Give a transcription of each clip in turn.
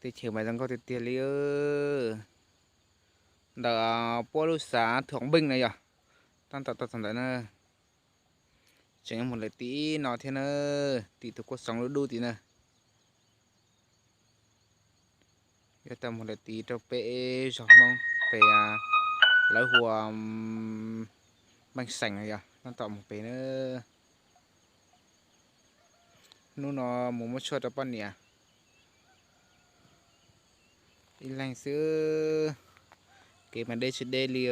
Teb chaws mas zoo nkauj tiag tiag li. Ntawm puab lub xav Thuam Npeej na yog, tab tom tau txog ntawd na. Tseem yuav mus lawm tim no thiab na, tim tus kuaj xoov dub dub tim na. Yuav tau mus lawm tid rau peb zos Hmoob pem, lawv hu ua Npeej Xeem no yog, tab tom mus pem na. Hnub no mus muab tshuaj rau poj niam ib leeg xwb, kev mas deb tsis deb li,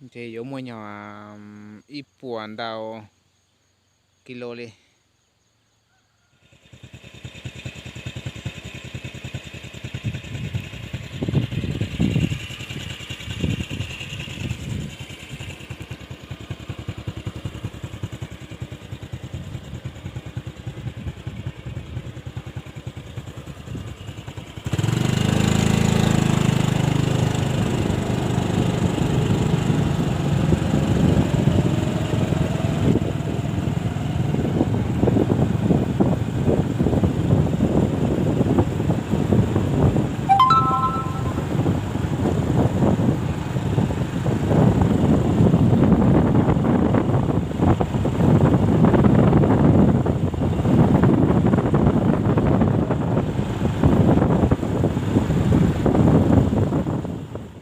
ntshe yuav muaj nyuag ib puas ntau kis lus li.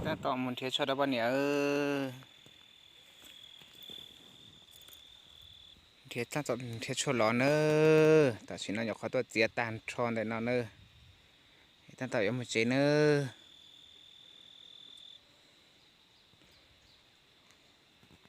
Tab tom mus nrhiav tshuaj rau poj niam. Nrhiav, tab tom nrhiav tshuaj los nawb. Tam sim no nyuam qhuav tuaj txiav tag nrho ntawm no nawb. Tab tom yuav mus tsev nawb.